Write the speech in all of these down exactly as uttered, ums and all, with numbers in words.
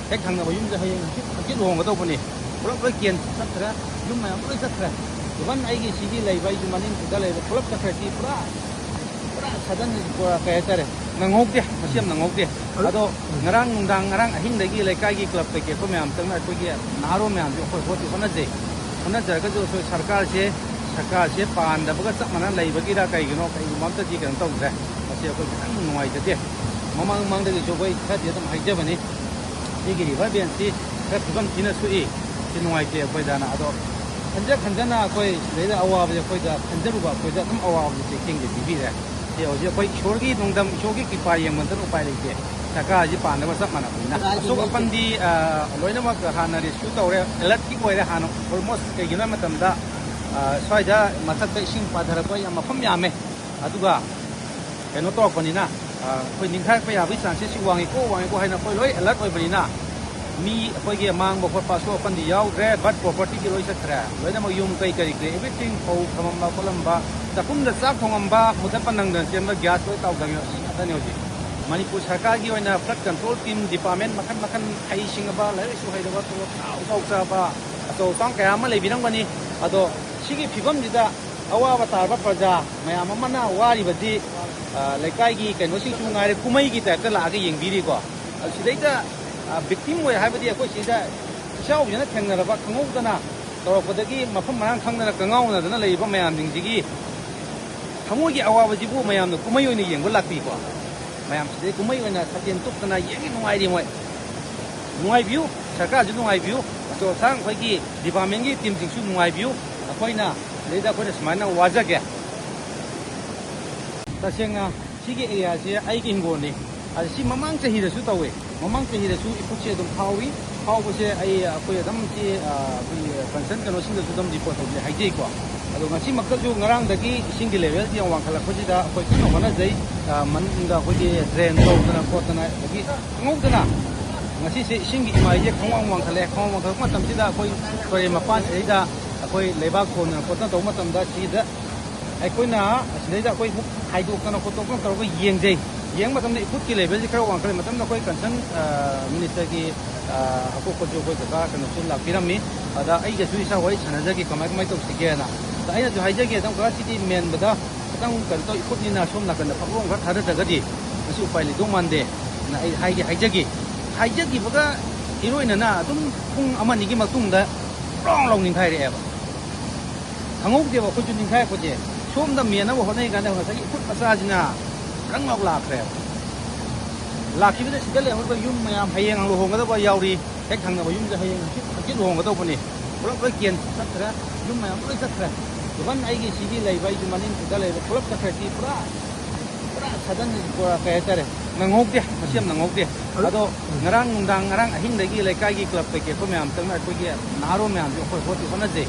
ꯍꯦꯛ ꯊꯪꯅꯕ ꯌꯨꯝꯁꯦ ꯍꯌꯦꯡ ꯍꯪꯆꯤꯠ ꯍꯪꯆꯤꯠ ꯂꯨꯍꯣꯡꯒꯗꯧꯕꯅꯤ꯫ ꯄꯨꯂꯞ ꯂꯣꯏ ꯀꯦꯟ ꯆꯠꯈ꯭ꯔꯦ꯫ ꯌꯨꯝ ꯃꯌꯥꯝ ꯂꯣꯏ ꯆꯠꯈ꯭ꯔꯦ꯫ Even ꯑꯩꯒꯤ ꯁꯤꯒꯤ ꯂꯩꯕ, ꯑꯩꯒꯤ ꯃꯅꯤꯡꯁꯤꯗ ꯂꯩꯕ ꯄꯨꯂꯞ ꯆꯠꯈ꯭ꯔꯦ꯫ ꯁꯤ ꯄꯨꯔꯥ, ꯄꯨꯔꯥ sudden, ꯄꯨꯔꯥ ꯀꯩ ꯍꯥꯏꯇꯥꯔꯦ, ꯅꯪꯍꯧꯗꯦ꯫ ꯃꯁꯤ ꯌꯥꯝ ꯅꯪꯍꯧꯗꯦ꯫ ꯑꯗꯣ ꯉꯔꯥꯡ ꯅꯨꯡꯗꯥꯡ, ꯉꯔꯥꯡ ꯑꯍꯤꯡꯗꯒꯤ ꯂꯩꯀꯥꯏꯒꯤ club ꯀꯩꯀꯩ ꯑꯩꯈꯣꯏ ꯃꯌꯥꯝ ꯆꯪꯅ ꯑꯩꯈꯣꯏꯒꯤ ꯅꯍꯥꯔꯣꯜ ꯃꯌꯥꯝꯁꯨ ꯑꯩꯈꯣꯏ ꯍꯣꯠꯇꯤ ꯍꯣꯠꯅꯖꯩ꯫ ꯍꯣꯠꯅꯖꯔꯒꯁꯨ ꯑꯩꯈꯣꯏ ꯁꯔꯀꯥꯔꯁꯦ, ꯁꯔꯀꯥꯔꯁꯦ ꯄꯥꯟꯗꯕꯒ ꯆꯞ ꯃꯥꯟꯅ ꯂꯩꯕꯒꯤꯔ ꯀꯩꯒꯤꯅꯣ, ꯀꯩꯒꯨꯝꯕ ꯑꯝꯇꯗꯤ ꯀꯩꯅꯣ ꯇꯧꯗ꯭ꯔꯦ꯫ ꯃꯁꯤ ꯑꯩꯈꯣꯏ ꯈꯤꯇꯪ ꯅꯨꯡꯉꯥꯏꯖꯗꯦ꯫ ꯃꯃꯥꯡ ꯃꯃꯥꯡꯗꯒꯤꯁꯨ ꯑꯩꯈꯣꯏ ꯈꯔꯗꯤ ꯑꯗꯨꯝ ꯍꯥꯏꯖꯕꯅꯤ꯫ ꯁꯤꯒꯤ river bendꯁꯤ ꯈꯔ ꯐꯤꯕꯝ ꯊꯤꯅ ꯁꯣꯛꯏ꯫ ꯁꯤ ꯅꯨꯡꯉꯥꯏꯇꯦ ꯑꯩꯈꯣꯏꯗꯅ꯫ ꯑꯗꯣ ꯈꯟꯖ ꯈꯟꯖꯅ ꯑꯩꯈꯣꯏ ꯁꯤꯗꯩꯗ ꯑꯋꯥꯕꯁꯦ ꯑꯩꯈꯣꯏꯗ ꯈꯟꯖꯔꯨꯕ ꯑꯩꯈꯣꯏꯗ ꯑꯗꯨꯝ ꯑꯋꯥꯕꯁꯦ ꯆꯩꯊꯦꯡꯁꯦ ꯄꯤꯕꯤꯔꯦ꯫ ꯁꯤ ꯍꯧꯖꯤꯛ ꯑꯩꯈꯣꯏ ꯏꯁꯣꯔꯒꯤ ꯅꯣꯡꯗꯝ, ꯏꯁꯣꯔꯒꯤ ꯀ꯭ꯔꯤꯄꯥ ꯌꯦꯡꯕꯗꯅ ꯎꯄꯥꯏ ꯂꯩꯇꯦ꯫ ꯁꯔꯀꯥꯔꯁꯤ ꯄꯥꯟꯅꯕ ꯆꯞ ꯃꯥꯟꯅꯕꯅꯤꯅ꯫ ꯑꯁꯣꯛ ꯑꯄꯟꯗꯤ, ꯑ, ꯂꯣꯏꯅꯃꯛ ꯍꯥꯟꯅ rescue ꯇꯧꯔꯦ, alert ꯀꯤ ꯑꯣꯏꯔꯦ ꯍꯥꯟꯅ almost꯫ ꯀꯩꯒꯤꯅꯣ ꯍꯥꯏ ꯃꯇꯝꯗ, ꯑ, ꯁ꯭ꯋꯥꯏꯗ ꯃꯊꯛꯇ ꯏꯁꯤꯡ ꯄꯥꯊꯔꯛꯄ ꯌꯥꯝ ꯃꯐꯝ ꯌꯥꯝꯃꯦ꯫ ꯑꯗꯨꯒ ꯀꯩꯅꯣ ꯇꯧꯔꯛꯄꯅꯤꯅ, ꯑ, ꯑꯩꯈꯣꯏ ꯅꯤꯡꯈꯥꯏꯔꯛꯄ ꯌꯥꯕꯒꯤ chances ꯁꯤ ꯋꯥꯡꯉꯤꯀꯣ, ꯋꯥꯡꯉꯤꯀꯣ ꯍꯥꯏꯅ ꯑꯩꯈꯣꯏ ꯂꯣꯏ alert ꯑꯣꯏꯕꯅꯤꯅ, ꯃꯤ ꯑꯩꯈꯣꯏꯒꯤ ꯃꯥꯡꯕ ꯈꯣꯠꯄ ꯑꯁꯣꯛ ꯑꯄꯟꯗꯤ ꯌꯥꯎꯗ꯭ꯔꯦ, but property ꯗꯤ ꯂꯣꯏ ꯆꯠꯈ꯭ꯔꯦ꯫ ꯂꯣꯏꯅꯃꯛ ꯌꯨꯝ ꯀꯩ ꯀꯔꯤ ꯀꯔꯤ everything, ꯐꯧ ꯊꯝꯃꯝꯕ ꯈꯣꯠꯂꯝꯕ, ꯆꯥꯛꯈꯨꯝꯗ ꯆꯥꯛ ꯊꯣꯡꯉꯝꯕ, ꯃꯨꯊꯠꯄ ꯅꯪꯗꯅ ꯆꯦꯟꯕ gas ꯂꯣꯏ ꯇꯥꯎꯊꯈꯤꯕ, ꯑꯁꯤ ꯉꯥꯛꯇꯅꯤ ꯍꯧꯖꯤꯛ꯫ ꯃꯅꯤꯄꯨꯔ ꯁꯔꯀꯥꯔꯒꯤ ꯑꯣꯏꯅ flood control team department ꯃꯈꯜ ꯃꯈꯜ, ꯍꯩ ꯁꯤꯡꯉꯕ, ꯂꯥꯏꯔꯤꯛ ꯂꯥꯏꯁꯨ ꯍꯩꯔꯕ, ꯇꯣꯂꯣꯞ ꯆꯥꯎ ꯆꯥꯎ ꯆꯥꯕ, ꯑꯆꯧ ꯑꯁꯥꯡ ꯀꯌꯥ ꯑꯃ ꯂꯩꯕꯤꯔꯝꯒꯅꯤ꯫ ꯑꯗꯣ ꯁꯤꯒꯤ ꯐꯤꯕꯝꯁꯤꯗ ꯑꯋꯥꯕ ꯇꯥꯔꯕ ꯄ꯭ꯔꯖꯥ ꯃꯌꯥꯝ ꯑꯃꯅ ꯋꯥꯔꯤꯕꯁꯤ, ꯑ, ꯂꯩꯀꯥꯏꯒꯤ ꯀꯩꯅꯣꯁꯤꯡꯁꯨ ꯉꯥꯏꯔꯦ, ꯀꯨꯝꯍꯩꯒꯤ type ꯇ ꯂꯥꯛꯑꯒ ꯌꯦꯡꯕꯤꯔꯤꯀꯣ꯫ ꯑꯗꯨ ꯁꯤꯗꯩꯗ, ꯑ, victim ꯑꯣꯏ ꯍꯥꯏꯕꯗꯤ ꯑꯩꯈꯣꯏ ꯁꯤꯗ ꯏꯆꯥꯎꯁꯤꯅ ꯊꯦꯡꯅꯔꯕ, ꯈꯪꯍꯧꯗꯅ ꯇꯧꯔꯛꯄꯗꯒꯤ ꯃꯐꯝ ꯃꯔꯥꯡ ꯈꯪꯗꯅ ꯀꯉꯥꯎꯅꯗꯅ ꯂꯩꯔꯤꯕ ꯃꯌꯥꯝꯁꯤꯡꯁꯤꯒꯤ ꯊꯃꯣꯏꯒꯤ ꯑꯋꯥꯕꯁꯤꯕꯨ ꯃꯌꯥꯝꯅ ꯀꯨꯝꯍꯩ ꯑꯣꯏꯅ ꯌꯦꯡꯕ ꯂꯥꯛꯄꯤꯀꯣ꯫ ꯃꯌꯥꯝ ꯁꯤꯗꯩ ꯀꯨꯝꯍꯩ ꯑꯣꯏꯅ ꯁꯥꯇꯦꯟ ꯇꯨꯞꯇꯅ ꯌꯦꯡꯉꯤ, ꯅꯨꯡꯉꯥꯏꯔꯤ ꯃꯣꯏ꯫ ꯅꯨꯡꯉꯥꯏꯕꯤꯌꯨ, ꯁꯔꯀꯥꯔꯁꯨ ꯅꯨꯡꯉꯥꯏꯕꯤꯌꯨ, ꯑꯆꯧ ꯑꯁꯥꯡ ꯑꯩꯈꯣꯏꯒꯤ department ꯀꯤ team ꯁꯤꯡꯁꯨ ꯅꯨꯡꯉꯥꯏꯕꯤꯌꯨ꯫ ꯑꯩꯈꯣꯏꯅ ꯁꯤꯗꯩꯗ ꯑꯩꯈꯣꯏꯅ ꯁꯨꯃꯥꯏꯅ ꯋꯥꯖꯒꯦ꯫ ꯇꯁꯦꯡꯅ ꯁꯤꯒꯤ area ꯁꯦ ꯑꯩꯒꯤ ꯍꯤꯡꯒꯣꯜꯅꯤ꯫ ꯑꯗ ꯁꯤ ꯃꯃꯥꯡ ꯆꯍꯤꯗꯁꯨ ꯇꯧꯋꯦ꯫ ꯃꯃꯥꯡ ꯆꯍꯤꯗꯁꯨ ꯏꯐꯨꯠꯁꯦ ꯑꯗꯨꯝ ꯐꯥꯎꯏ꯫ ꯐꯥꯎꯕꯁꯦ ꯑꯩ, ꯑꯩꯈꯣꯏ ꯑꯗꯨꯝ ꯁꯤ, ꯑ, ꯑꯩꯈꯣꯏꯒꯤ concern ꯀꯩꯅꯣꯁꯤꯡꯗꯁꯨ ꯑꯗꯨꯝ report ꯇꯧꯖꯩ, ꯍꯥꯏꯖꯩꯀꯣ꯫ ꯑꯗꯣ ꯉꯁꯤꯃꯛꯇꯁꯨ, ꯉꯔꯥꯡꯗꯒꯤ ꯏꯁꯤꯡꯒꯤ level ꯁꯤ ꯌꯥꯝ ꯋꯥꯡꯈꯠꯂꯛꯄꯁꯤꯗ ꯑꯩꯈꯣꯏ ꯀꯟꯅ ꯍꯣꯠꯅꯖꯩ꯫ ꯑ, ꯃꯅꯨꯡꯗ ꯑꯩꯈꯣꯏꯒꯤ drain ꯇꯧꯗꯅ ꯈꯣꯠꯇꯅ, ꯑꯗꯒꯤ ꯈꯪꯍꯧꯗꯅ ꯉꯁꯤꯁꯦ ꯏꯁꯤꯡꯒꯤ ꯏꯃꯥꯏꯁꯦ ꯈꯪꯋꯥꯡ ꯋꯥꯡꯈꯠꯂꯦ꯫ ꯈꯪꯋꯥꯡ ꯋꯥꯡꯈꯠꯂꯛꯄ ꯃꯇꯝꯁꯤꯗ ꯑꯩꯈꯣꯏ ꯇꯨꯔꯦꯜ ꯃꯄꯥꯟꯁꯤꯗꯩꯗ ꯑꯩꯈꯣꯏ ꯂꯩꯕꯥꯛ ꯍꯣꯟꯗꯅ ꯈꯣꯠꯇꯅ ꯇꯧꯕ ꯃꯇꯝꯗ ꯁꯤꯗ ꯑꯩꯈꯣꯏꯅ ꯑꯁꯤꯗꯩꯗ ꯑꯩꯈꯣꯏ ꯍꯥꯏꯗꯣꯛꯇꯅ ꯈꯣꯠꯇꯣꯛꯇꯅ ꯇꯧꯔꯒ ꯌꯦꯡꯖꯩ꯫ ꯌꯦꯡꯕ ꯃꯇꯝꯗ ꯏꯐꯨꯠꯀꯤ level ꯁꯤ ꯈꯔ ꯋꯥꯡꯈꯠꯂꯦ꯫ ꯃꯇꯝꯗ ꯑꯩꯈꯣꯏ concern, ꯑ, minister ꯒꯤ ꯑ, ꯑꯇꯣꯞꯄꯁꯨ ꯑꯩꯈꯣꯏ ꯀꯀꯥ ꯀꯩꯅꯣꯁꯨ ꯂꯥꯛꯄꯤꯔꯝꯃꯤ꯫ ꯑꯗ ꯑꯩꯒꯁꯨ ꯏꯁꯥ ꯋꯥꯔꯤ ꯁꯥꯟꯅꯖꯒꯦ, ꯀꯃꯥꯏ ꯀꯃꯥꯏ ꯇꯧꯁꯤꯒꯦꯅ꯫ ꯑꯗ ꯑꯩꯅꯁꯨ ꯍꯥꯏꯖꯒꯦ, ꯑꯗꯨꯝ ꯀꯀꯥ, ꯁꯤꯗꯤ ꯃꯦꯟꯕꯗ ꯈꯤꯇꯪ ꯀꯩꯅꯣ ꯇꯧ, ꯏꯈꯨꯠꯅꯤꯅ ꯁꯣꯝ ꯅꯥꯀꯟꯗ ꯐꯛꯂꯣꯡ ꯈꯔ ꯊꯥꯗꯗ꯭ꯔꯒꯗꯤ ꯃꯁꯤ ꯎꯄꯥꯏ ꯂꯩꯗꯧ ꯃꯥꯟꯗꯦ ꯅ ꯑꯩ ꯍꯥꯏꯗꯤ ꯍꯥꯏꯖꯒꯦ꯫ ꯍꯥꯏꯖꯈꯤꯕꯒ ꯏꯔꯣꯏꯅꯅ ꯑꯗꯨꯝ ꯄꯨꯡ ꯑꯃ ꯑꯅꯤꯒꯤ ꯃꯇꯨꯡꯗ ꯄ꯭ꯔꯣꯡ ꯂꯥꯎ ꯅꯤꯡꯈꯥꯏꯔꯛꯑꯦꯕ꯫ ꯈꯪꯍꯧꯗꯦꯕ ꯑꯩꯈꯣꯏꯁꯨ ꯅꯤꯡꯈꯥꯏꯔꯛꯄꯁꯦ꯫ ꯁꯣꯝꯗ ꯃꯦꯟꯅꯕ ꯍꯣꯠꯅꯔꯤ ꯀꯥꯟꯗ ꯉꯁꯥꯏꯒꯤ ꯏꯈꯨꯠ ꯃꯆꯥꯁꯤꯅ ꯕ꯭ꯔꯪ ꯂꯥꯎ ꯂꯥꯛꯈ꯭ꯔꯦꯕ꯫ ꯂꯥꯛꯈꯤꯕꯗ ꯁꯤꯗ ꯂꯩꯍꯧꯔꯤꯕ ꯌꯨꯝ ꯃꯌꯥꯝ, ꯍꯌꯦꯡ ꯂꯨꯍꯣꯡꯒꯗꯕ ꯌꯥꯎꯔꯤ, ꯍꯦꯛ ꯊꯪꯅꯕ ꯌꯨꯝꯗ ꯍꯌꯦꯡ ꯍꯪꯆꯤꯠ, ꯍꯪꯆꯤꯠ ꯂꯨꯍꯣꯡꯒꯗꯧꯕꯅꯤ꯫ ꯄꯨꯂꯞ ꯂꯣꯏ ꯀꯦꯟ ꯆꯠꯈ꯭ꯔꯦ, ꯌꯨꯝ ꯃꯌꯥꯝ ꯂꯣꯏ ꯆꯠꯈ꯭ꯔꯦ꯫ Even ꯑꯩꯒꯤ ꯁꯤꯒꯤ ꯂꯩꯕ, ꯑꯩꯒꯤ ꯃꯅꯤꯡꯁꯤꯗ ꯂꯩꯕ ꯄꯨꯂꯞ ꯆꯠꯈ꯭ꯔꯦ꯫ ꯁꯤ ꯄꯨꯔꯥ, ꯄꯨꯔꯥ sudden, ꯄꯨꯔꯥ ꯀꯩ ꯍꯥꯏꯇꯥꯔꯦ, ꯅꯪꯍꯧꯗꯦ, ꯃꯁꯤ ꯌꯥꯝ ꯅꯪꯍꯧꯗꯦ꯫ ꯑꯗꯣ ꯉꯔꯥꯡ ꯅꯨꯡꯗꯥꯡ, ꯉꯔꯥꯡ ꯑꯍꯤꯡꯗꯒꯤ ꯂꯩꯀꯥꯏꯒꯤ club ꯀꯩꯀꯩ ꯑꯩꯈꯣꯏ ꯃꯌꯥꯝ ꯆꯪꯅ ꯑꯩꯈꯣꯏꯒꯤ ꯅꯍꯥꯔꯣꯜ ꯃꯌꯥꯝꯁꯨ ꯑꯩꯈꯣꯏ ꯍꯣꯠꯇꯤ ꯍꯣꯠꯅꯖꯩ꯫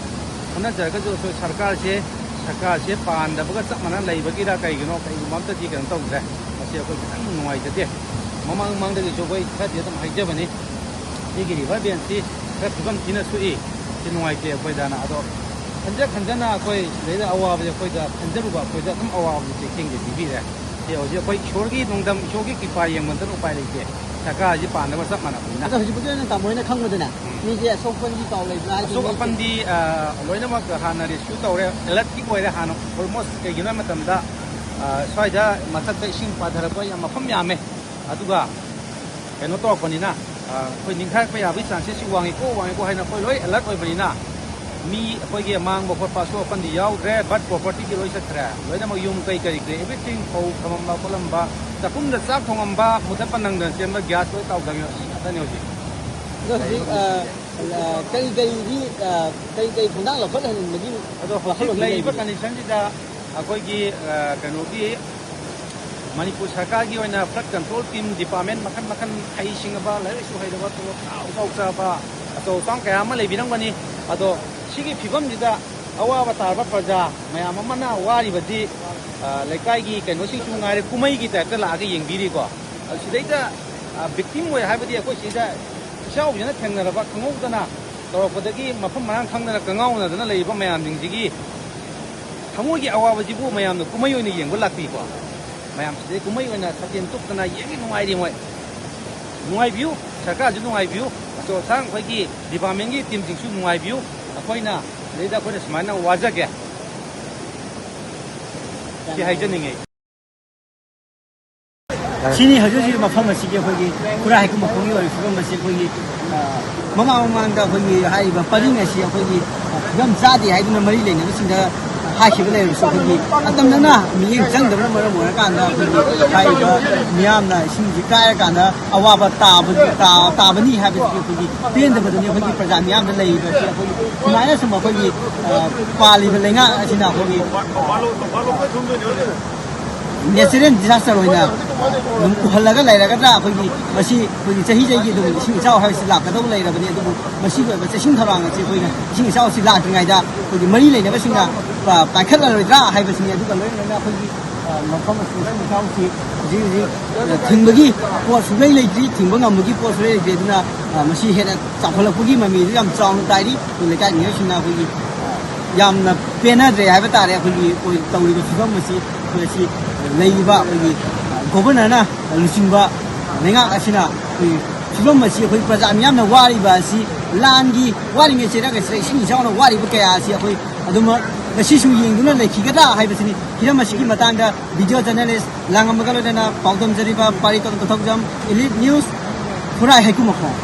ꯍꯣꯠꯅꯖꯔꯒꯁꯨ ꯑꯩꯈꯣꯏ ꯁꯔꯀꯥꯔꯁꯦ, ꯁꯔꯀꯥꯔꯁꯦ ꯄꯥꯟꯗꯕꯒ ꯆꯞ ꯃꯥꯟꯅ ꯂꯩꯕꯒꯤꯔ ꯀꯩꯒꯤꯅꯣ, ꯀꯩꯒꯨꯝꯕ ꯑꯝꯇꯗꯤ ꯀꯩꯅꯣ ꯇꯧꯗ꯭ꯔꯦ꯫ ꯃꯁꯤ ꯑꯩꯈꯣꯏ ꯈꯤꯇꯪ ꯅꯨꯡꯉꯥꯏꯖꯗꯦ꯫ ꯃꯃꯥꯡ ꯃꯃꯥꯡꯗꯒꯤꯁꯨ ꯑꯩꯈꯣꯏ ꯈꯔꯗꯤ ꯑꯗꯨꯝ ꯍꯥꯏꯖꯕꯅꯤ꯫ ꯁꯤꯒꯤ river bench ꯁꯤ ꯈꯔ ꯐꯤꯕꯝ ꯊꯤꯅ ꯁꯣꯛꯏ, ꯁꯤ ꯅꯨꯡꯉꯥꯏꯇꯦ ꯑꯩꯈꯣꯏꯗꯅ꯫ ꯑꯗꯣ ꯈꯟꯖ ꯈꯟꯖꯅ ꯑꯩꯈꯣꯏ ꯁꯤꯗꯩꯗ ꯑꯋꯥꯕꯁꯦ ꯑꯩꯈꯣꯏꯗ ꯈꯟꯖꯔꯨꯕ ꯑꯩꯈꯣꯏꯗ ꯑꯗꯨꯝ ꯑꯋꯥꯕꯁꯦ ꯆꯩꯊꯦꯡꯁꯦ ꯄꯤꯕꯤꯔꯦ꯫ ꯁꯤ ꯍꯧꯖꯤꯛ ꯑꯩꯈꯣꯏ ꯏꯁꯣꯔꯒꯤ ꯅꯣꯡꯗꯝ, ꯏꯁꯣꯔꯒꯤ ꯀ꯭ꯔꯤꯄꯥ ꯌꯦꯡꯕꯗꯅ ꯎꯄꯥꯏ ꯂꯩꯇꯦ꯫ ꯁꯔꯀꯥꯔꯁꯤ ꯄꯥꯟꯅꯕ ꯆꯞ ꯃꯥꯟꯅꯕꯅꯤꯅ꯫ ꯑꯗꯣ ꯍꯧꯖꯤꯛ ꯄꯨꯗꯤ ꯑꯣꯏꯅ ꯇꯥꯃꯣ ꯍꯣꯏꯅ ꯈꯪꯕꯗꯅꯦ, ꯎꯝ꯫ ꯃꯤꯁꯦ ꯑꯁꯣꯛ ꯑꯄꯟꯒꯤ ꯄꯥꯎ ꯂꯩꯕ꯭ꯔꯥ? ꯍꯥꯏꯗꯤ ꯑꯁꯣꯛ ꯃꯤ ꯑꯄꯟꯗꯤ, ꯑ, ꯂꯣꯏꯅꯃꯛ ꯍꯥꯟꯅ rescue ꯇꯧꯔꯦ, alert ꯀꯤ ꯑꯣꯏꯔꯦ ꯍꯥꯟꯅ almost꯫ ꯀꯩꯒꯤꯅꯣ ꯍꯥꯏ ꯃꯇꯝꯗ, ꯑ, ꯁ꯭ꯋꯥꯏꯗ ꯃꯊꯛꯇ ꯏꯁꯤꯡ ꯄꯥꯊꯔꯛꯄ ꯌꯥꯝ ꯃꯐꯝ ꯌꯥꯝꯃꯦ꯫ ꯑꯗꯨꯒ ꯀꯩꯅꯣ ꯇꯧꯔꯛꯄꯅꯤꯅ, ꯑ, ꯑꯩꯈꯣꯏ ꯅꯤꯡꯈꯥꯏꯔꯛꯄ ꯌꯥꯕꯒꯤ chances ꯁꯤ ꯋꯥꯡꯉꯤꯀꯣ, ꯋꯥꯡꯉꯤꯀꯣ ꯍꯥꯏꯅ ꯑꯩꯈꯣꯏ ꯂꯣꯏ alert ꯑꯣꯏꯕꯅꯤꯅ, ꯃꯤ ꯑꯩꯈꯣꯏꯒꯤ ꯃꯥꯡꯕ ꯈꯣꯠꯄ ꯑꯁꯣꯛ ꯑꯄꯟꯗꯤ ꯌꯥꯎꯗ꯭ꯔꯦ, but property ꯗꯤ ꯂꯣꯏ ꯆꯠꯈ꯭ꯔꯦ꯫ ꯂꯣꯏꯅꯃꯛ ꯌꯨꯝ ꯀꯩ ꯀꯔꯤ ꯀꯔꯤ everything, ꯐꯧ ꯊꯝꯃꯝꯕ ꯈꯣꯠꯂꯝꯕ, ꯆꯥꯛꯈꯨꯝꯗ ꯆꯥꯛ ꯊꯣꯡꯉꯝꯕ, ꯃꯨꯊꯠꯄ ꯅꯪꯗꯅ ꯆꯦꯟꯕ gas ꯂꯣꯏ ꯇꯥꯎꯊꯈꯤꯕ, ꯑꯁꯤ ꯉꯥꯛꯇꯅꯤ ꯍꯧꯖꯤꯛ꯫ ꯑꯗꯣ ꯍꯧꯖꯤꯛ, ꯑ, ꯑ, ꯀꯔꯤ ꯀꯔꯤꯗꯤ, ꯑ, ꯀꯔꯤ ꯀꯔꯤ ꯈꯣꯡꯊꯥꯡ ꯂꯧꯈꯠꯍꯟꯅꯤꯡꯕꯒꯤ ꯑꯗꯣ ꯍꯧꯖꯤꯛ ꯋꯥꯈꯜꯂꯣꯟꯗꯤ ꯂꯩꯔꯤꯕ ꯂꯩꯕꯤꯗꯦ? Condition ꯁꯤꯗ ꯑꯩꯈꯣꯏꯒꯤ, ꯑ, ꯀꯩꯅꯣꯒꯤ ꯃꯅꯤꯄꯨꯔ ꯁꯔꯀꯥꯔꯒꯤ ꯑꯣꯏꯅ flood control team department ꯃꯈꯜ ꯃꯈꯜ, ꯍꯩꯁꯤꯡꯉꯕ, ꯂꯥꯏꯔꯤꯛ ꯂꯥꯏꯁꯨ ꯍꯩꯔꯕ, ꯇꯣꯂꯣꯞ ꯆꯥꯎ ꯆꯥꯎ ꯆꯥꯕ, ꯑꯆꯧ ꯑꯁꯥꯡ ꯀꯌꯥ ꯑꯃ ꯂꯩꯕꯤꯔꯝꯒꯅꯤ꯫ ꯑꯗꯣ ꯁꯤꯒꯤ ꯐꯤꯕꯝꯁꯤꯗ ꯑꯋꯥꯕ ꯇꯥꯔꯕ ꯄ꯭ꯔꯖꯥ ꯃꯌꯥꯝ ꯑꯃꯅ ꯋꯥꯔꯤꯕꯁꯤ, ꯑ, ꯂꯩꯀꯥꯏꯒꯤ ꯀꯩꯅꯣꯁꯤꯡꯁꯨ ꯉꯥꯏꯔꯦ, ꯀꯨꯝꯍꯩꯒꯤ type ꯇ ꯂꯥꯛꯑꯒ ꯌꯦꯡꯕꯤꯔꯤꯀꯣ꯫ ꯑꯗꯨ ꯁꯤꯗꯩꯗ, ꯑ, victim ꯑꯣꯏ ꯍꯥꯏꯕꯗꯤ ꯑꯩꯈꯣꯏ ꯁꯤꯗ ꯏꯆꯥꯎꯁꯤꯅ ꯊꯦꯡꯅꯔꯕ, ꯈꯪꯍꯧꯗꯅ ꯇꯧꯔꯛꯄꯗꯒꯤ ꯃꯐꯝ ꯃꯔꯥꯡ ꯈꯪꯗꯅ ꯀꯉꯥꯎꯅꯗꯅ ꯂꯩꯔꯤꯕ ꯃꯌꯥꯝꯁꯤꯡꯁꯤꯒꯤ ꯊꯃꯣꯏꯒꯤ ꯑꯋꯥꯕꯁꯤꯕꯨ ꯃꯌꯥꯝꯅ ꯀꯨꯝꯍꯩ ꯑꯣꯏꯅ ꯌꯦꯡꯕ ꯂꯥꯛꯄꯤꯀꯣ꯫ ꯃꯌꯥꯝ ꯁꯤꯗꯩ ꯀꯨꯝꯍꯩ ꯑꯣꯏꯅ ꯁꯥꯇꯤꯟ ꯇꯨꯞꯇꯅ ꯌꯦꯡꯉꯤ, ꯅꯨꯡꯉꯥꯏꯔꯤ ꯃꯣꯏ꯫ ꯅꯨꯡꯉꯥꯏꯕꯤꯌꯨ꯫ ꯁꯔꯀꯥꯔꯁꯨ ꯅꯨꯡꯉꯥꯏꯕꯤꯌꯨ, ꯑꯆꯧ ꯑꯁꯥꯡ ꯑꯩꯈꯣꯏꯒꯤ ꯗꯤꯄꯥꯔꯠꯃꯦꯟꯒꯤ ꯇꯤꯝꯁꯤꯡꯁꯨ ꯅꯨꯡꯉꯥꯏꯕꯤꯌꯨ꯫ ꯑꯩꯈꯣꯏꯅ ꯁꯤꯗꯩꯗ ꯑꯩꯈꯣꯏꯅ ꯁꯨꯃꯥꯏꯅ ꯋꯥꯖꯒꯦ, ꯁꯤ ꯍꯥꯏꯖꯅꯤꯡꯉꯤ꯫ ꯁꯤꯅꯤ ꯍꯧꯖꯤꯛ ꯍꯧꯖꯤꯛ ꯃꯐꯝ ꯑꯁꯤꯒꯤ ꯑꯩꯈꯣꯏꯒꯤ ꯈꯨꯔꯥꯏ ꯍꯩꯀꯨ ꯃꯈꯣꯡꯒꯤ ꯑꯣꯏꯔꯤꯕ ꯐꯤꯕꯝ ꯑꯁꯤ ꯑꯩꯈꯣꯏꯒꯤ, ꯑ, ꯃꯃꯥꯡ ꯃꯃꯥꯡꯗ ꯑꯩꯈꯣꯏꯒꯤ ꯍꯥꯏꯔꯤꯕ ꯄꯔꯤꯡ ꯑꯁꯤ ꯑꯩꯈꯣꯏꯒꯤ, ꯑ, ꯐꯤꯕꯝ ꯆꯥꯗꯦ ꯍꯥꯏꯗꯨꯅ ꯃꯔꯤ ꯂꯩꯅꯕꯁꯤꯡꯗ ꯍꯥꯏꯈꯤꯕ ꯂꯩꯔꯕꯁꯨ, ꯑꯩꯈꯣꯏꯒꯤ ꯑꯇꯝꯅꯅ ꯃꯤꯠꯌꯦꯡ ꯆꯪꯗꯕꯅ ꯃꯔꯝ ꯑꯣꯏꯔꯀꯥꯟꯗ ꯑꯩꯈꯣꯏꯒꯤ ꯍꯥꯏꯔꯤꯕ ꯃꯤꯌꯥꯝꯅ ꯏꯁꯤꯡꯁꯤ ꯀꯥꯏꯔꯀꯥꯟꯗ ꯑꯋꯥꯕ ꯇꯥꯕ, ꯇꯥ-, ꯇꯥꯕꯅꯤ ꯍꯥꯏꯕꯁꯤ ꯑꯩꯈꯣꯏꯒꯤ ꯄꯦꯟꯗꯕꯗꯨꯅꯤ꯫ ꯑꯩꯈꯣꯏꯒꯤ ꯄ꯭ꯔꯖꯥ ꯃꯤꯌꯥꯝꯗ ꯂꯩꯔꯤꯕꯁꯤ ꯑꯩꯈꯣꯏꯒꯤ ꯁꯨꯃꯥꯏꯅ ꯁꯨꯝ ꯑꯩꯈꯣꯏꯒꯤ, ꯑ, ꯄꯥꯜꯂꯤꯕ ꯂꯩꯉꯥꯛ ꯑꯁꯤꯅ ꯑꯩꯈꯣꯏꯒꯤ natural disaster ꯑꯣꯏꯅ ꯑꯗꯨꯝ ꯎꯍꯜꯂꯒ ꯂꯩꯔꯒꯗ꯭ꯔꯥ? ꯑꯩꯈꯣꯏꯒꯤ ꯃꯁꯤ ꯑꯩꯈꯣꯏꯒꯤ ꯆꯍꯤ ꯆꯍꯤꯒꯤ ꯑꯗꯨꯝ ꯏꯁꯤꯡ ꯏꯆꯥꯎ ꯍꯥꯏꯕꯁꯤ ꯂꯥꯛꯀꯗꯧꯕ ꯂꯩꯔꯕꯅꯤ꯫ ꯑꯗꯨꯕꯨ ꯃꯁꯤꯒꯤ ꯑꯣꯏꯕ ꯆꯦꯛꯁꯤꯟ ꯊꯧꯔꯥꯡ ꯑꯁꯤ ꯑꯩꯈꯣꯏꯅ ꯏꯁꯤꯡ ꯏꯆꯥꯎꯁꯤ ꯂꯥꯛꯇ꯭ꯔꯤꯉꯩꯗ ꯑꯩꯈꯣꯏꯒꯤ ꯃꯔꯤ ꯂꯩꯅꯕꯁꯤꯡꯅ, ꯑ, ꯄꯥꯏꯈꯠꯂꯔꯣꯏꯗ꯭ꯔꯥ ꯍꯥꯏꯕꯁꯤꯅꯤ꯫ ꯑꯗꯨꯒ ꯂꯣꯏꯅꯅ ꯑꯩꯈꯣꯏꯒꯤ, ꯑ, ꯃꯐꯝ ꯑꯁꯤꯗ ꯏꯁꯤꯡ ꯏꯆꯥꯎꯁꯤ ꯍꯧꯖꯤꯛ ꯍꯧꯖꯤꯛ, ꯑ, ꯊꯤꯡꯕꯒꯤ ꯄꯣꯠ ꯁꯨꯡꯂꯩ ꯂꯩꯇ꯭ꯔꯤ, ꯊꯤꯡꯕ ꯉꯝꯕꯒꯤ ꯄꯣꯠ ꯁꯨꯡꯂꯩ ꯂꯩꯇ꯭ꯔꯤ꯫ ꯑꯗꯨꯅ, ꯑ, ꯃꯁꯤ ꯍꯦꯟꯅ ꯆꯥꯎꯈꯠꯂꯛꯄꯒꯤ ꯃꯃꯤꯗꯨ ꯌꯥꯝ ꯆꯥꯎꯅ ꯇꯥꯏꯔꯤ꯫ ꯑꯩꯈꯣꯏ ꯂꯩꯀꯥꯏ ꯃꯤꯑꯣꯏꯁꯤꯡꯅ ꯑꯩꯈꯣꯏꯒꯤ, ꯑ, ꯌꯥꯝꯅ ꯄꯦꯟꯅꯗ꯭ꯔꯦ ꯍꯥꯏꯕ ꯇꯥꯔꯦ꯫ ꯑꯩꯈꯣꯏꯒꯤ ꯑꯣꯏ-, ꯇꯧꯔꯤꯕ ꯐꯤꯕꯝ ꯑꯁꯤ ꯑꯩꯈꯣꯏ ꯑꯁꯤ ꯂꯩꯔꯤꯕ ꯑꯩꯈꯣꯏꯒꯤ, ꯑ, ꯒꯣꯕꯔꯅꯔꯅ ꯂꯨꯆꯤꯡꯕ ꯂꯩꯉꯥꯛ ꯑꯁꯤꯅ ꯑꯩꯈꯣꯏ ꯐꯤꯕꯝ ꯑꯁꯤ ꯑꯩꯈꯣꯏ ꯄ꯭ꯔꯖꯥ ꯃꯤꯌꯥꯝꯅ ꯋꯥꯔꯤꯕ ꯑꯁꯤ ꯂꯥꯟꯒꯤ ꯋꯥꯔꯤꯉꯩ ꯆꯩꯔꯛ ꯑꯁꯤꯗ ꯏꯁꯤꯡ ꯏꯆꯥꯎꯅ ꯋꯥꯔꯤꯕ ꯀꯌꯥ ꯑꯁꯤ ꯑꯩꯈꯣꯏ ꯑꯗꯨꯃꯛ ꯉꯁꯤꯁꯨ ꯌꯦꯡꯗꯨꯅ ꯂꯩꯈꯤꯒꯗ꯭ꯔꯥ ꯍꯥꯏꯕꯁꯤꯅꯤ꯫ ꯍꯤꯔꯝ ꯑꯁꯤꯒꯤ ꯃꯇꯥꯡꯗ ꯚꯤꯗꯤꯑꯣ ꯖꯔꯅꯦꯂꯤꯁ ꯂꯥꯡꯉꯝꯕꯒ ꯂꯣꯏꯅꯅ ꯄꯥꯎꯗꯝꯖꯔꯤꯕ ꯄꯥꯔꯤ ꯀꯣꯟꯊꯧꯖꯝ, ꯏꯂꯤꯠ ꯅ꯭ꯌꯨꯁ, ꯈꯨꯔꯥꯏ ꯍꯩꯀꯨ ꯃꯈꯣꯡ꯫